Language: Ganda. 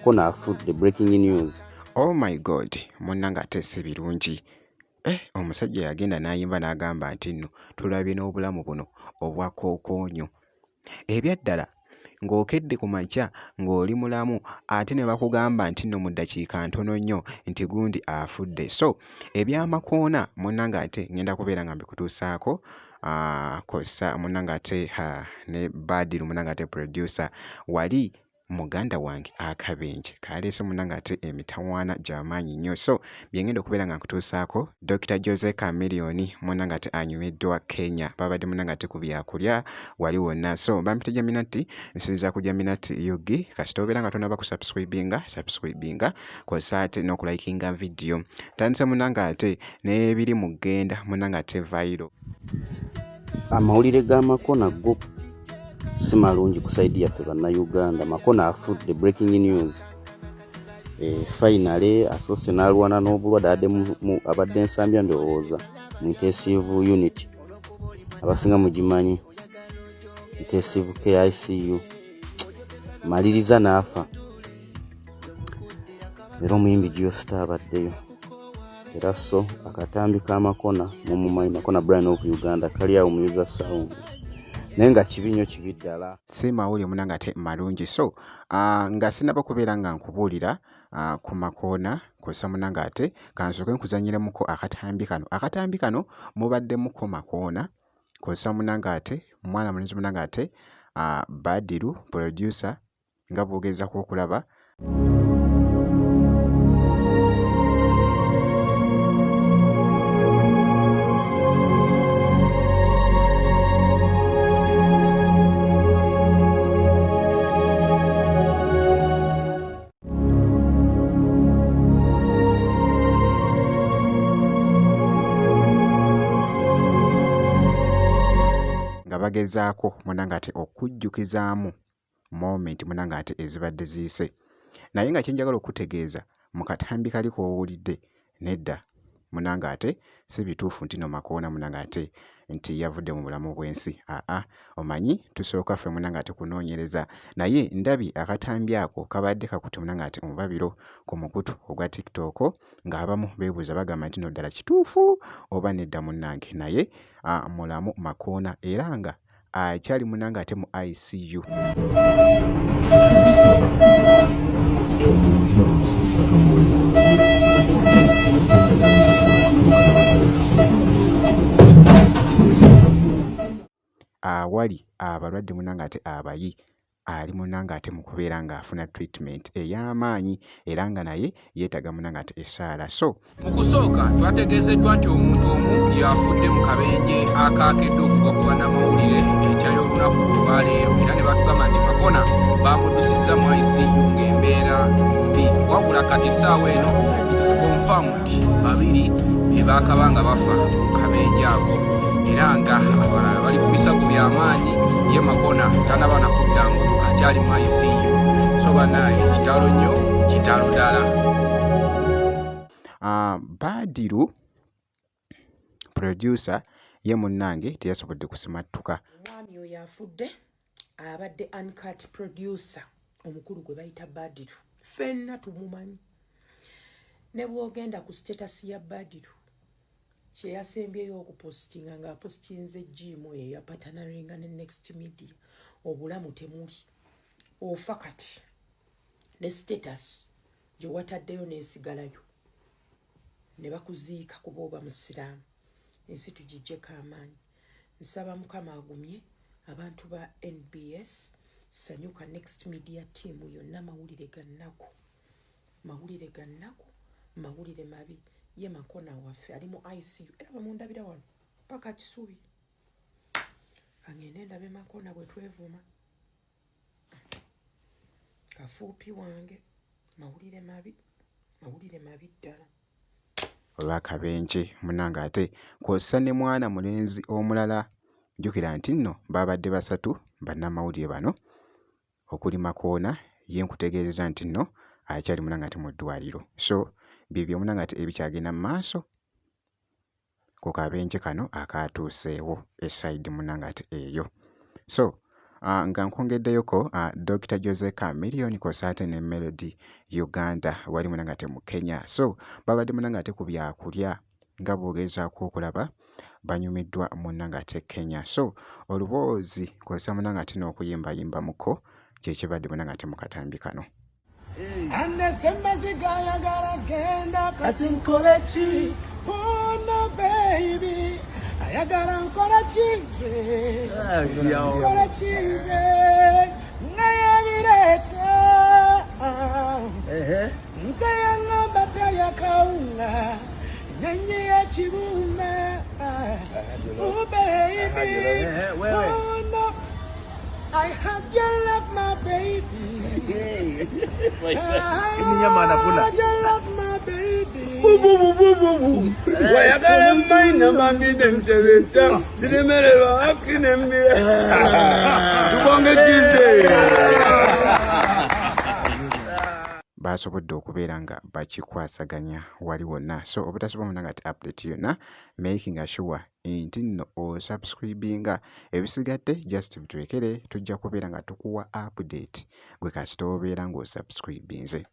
Makona afudde, breaking news. Oh my God, munnange ate si birungi. Eh, omusajja yagenda n'ayimba n'agamba nti nno tulabye n'obulamu buno obwa kookoonyo. Ebyaddala ng'okedde ku makya ng'oli mulamu ate ne bakugamba nti nno mu ddakiika ntono nnyo nti gundi afudde. So eby'amakoona munnange ate ngenda kubeera nga mbikutuusaako kw'ossa munnange ate ne Badru munnange ate producer wali muganda wange akabenje kaleese munnange ate emitawaana gya maanyi nnyo. So bye ngenda okubeera nga nkutuusaako Dokita Jose Chameleone munnange ate anyumiddwa Kenya, babadde munnange ate ku byakulya wali wonna. So bampita Jaminati, nsinziira ku Jaminati UG. Kasita obeera nga tonnaba kusubscribinga, subscribinga kw'ossa ate n'okulayikinga vidiyo. Ntandise munnange ate n'ebiri mu ggenda munnange ate viral. Amawulire ga Makona go si malungi ku saidi yaffe bannayuganda. Makona afudde, breaking news. Finally asoose n'alwana n'obulwadde, abadde Nsambya ndowooza mu intensive unit, abasinga mugimanyi intensive care ICU, maliriza n'afa. Era omuyimbi Geostar abaddeyo era so akatambi ka Makona mumumanyi, Makona Brian of Uganda, kali awo muyuza sound, naye nga kibi nnyo, kibi ddala. Si mawulire munnange ate malungi. So nga sinnaba kubeera nga nkubuulira ku Makoona kw'ossa munnange ate kansooke nkuzannyiremuko akatambi kano. Akatambi kano mubaddemuko Makoona kw'ossa munnange ate mwana mulenzi munnange ate Badru producer nga bw'ogezaako okulaba. Nga bagezaako munnange ate okujjukizaamu moment munnange ate ezibadde ziyise. Naye nga kye njagala okukutegeeza mu katambi kali k'owulidde nedda munnange ate si bituufu nti nno Makoona munnange ate nti yavudde mu bulamu bw'ensi. Aa omanyi tusooka ffe munnange ate kunoonyereza, naye ndabye akatambi ako kabadde kakutte munnange ate omubabiro ku mukutu ogwa TikTok ng'abamu beebuuza bagamba nti nno ddala kituufu oba nedda munnange. Naye mulamu Makoona era nga akyali munnange ate mu ICU. Awali abalwadde munnange ate abayi ali munnange ate mu kubeera ng'afuna treatment ey'amaanyi era nga naye yeetaaga munnange ate essaala. So Mu kusooka twategeezeddwa nti omuntu omu y'afudde mu kabenje akaakedde okugwa ku bannamawulire enkya y'olunaku olwaleero, era ne batugamba nti Makona baamudusizza mu ICU ng'embeera mbi, wabula kati essaawa eno it's confirmed babiri be baakaba nga bafa mu kabenje ako, era nga abalala bali ku bisago by'amaanyi. Ye Makona tanaba na kudda ngulu, akyali mu ICU. So bannange, kitalo nnyo, kitalo ddala. Badru producer ye munnange teyasobodde kusimattuka. Omwami oyo afudde abadde uncut producer omukulu gwe bayita Badru, ffenna tumumanyi. Ne bw'ogenda ku status ya Badru kye yasembyeyo okupositinga ng'apositinze gym eyo yapatanaringa ne Next Media, obulamu temuli, ofa kati ne status gye wataddeyo n'esigalayo ne bakuziika kuba oba musiraamu. Ensi tugiggyeko amaanyi. Nsaba Mukama agumye abantu ba NBS, Sanyuka, Next Media team yonna. Mawulire ga nnaku, mawulire ga nnaku, mawulire mabi. Ye Makona waffe ali mu ICU era bamundabira wano paka Kisubi. Kangende ndabe Makona bwe twevuma kafuupi wange. Mawulire mabi, mawulire mabi ddala. Olw'akabenje munnange ate kw'ossa ne mwana mulenzi omulala. Jjukira nti nno baabadde basatu bannamawulire bano okuli Makoona, ye nkutegeezezza nti nno akyali munnange ate mu ddwaliro. So byebyo munnange ate ebikyagenda mu maaso ku kabenje kano akaatuuseewo e side munnange ate eyo. So Nga nkwongeddeyoko Dokita Jose Chameleone kw'ossa ate ne Melody Uganda wali munange ate mu Kenya. So babadde munange ate ku byakulya nga bw'ogezaako okulaba banyumiddwa munnange ate Kenya. So oluboozi kw'ossa munange ate n'okuyimbayimbamuko kye kibadde munange ate mu katambi kano. Andese maziga ayagala genda kati nkole ki? Oh no baby ayagala nkole ki nze nkole ki nze naye bireeta nze yaŋŋamba talya kawunga nenye ekibumba oh baby oh no I had your love my baby Eminyama anakula. I had your love my baby Wayagala maina bambide ntebeta siremererwa akine mbire tubonge kize Baasobodde okubeera nga bakikwasaganya wali wonna so obutasoba munange ate update yonna making sure nti nno osubscribinga ebisigadde just bitulekere tujja kubeera nga tukuwa update gwe kasita obeera ng'osubscribinze.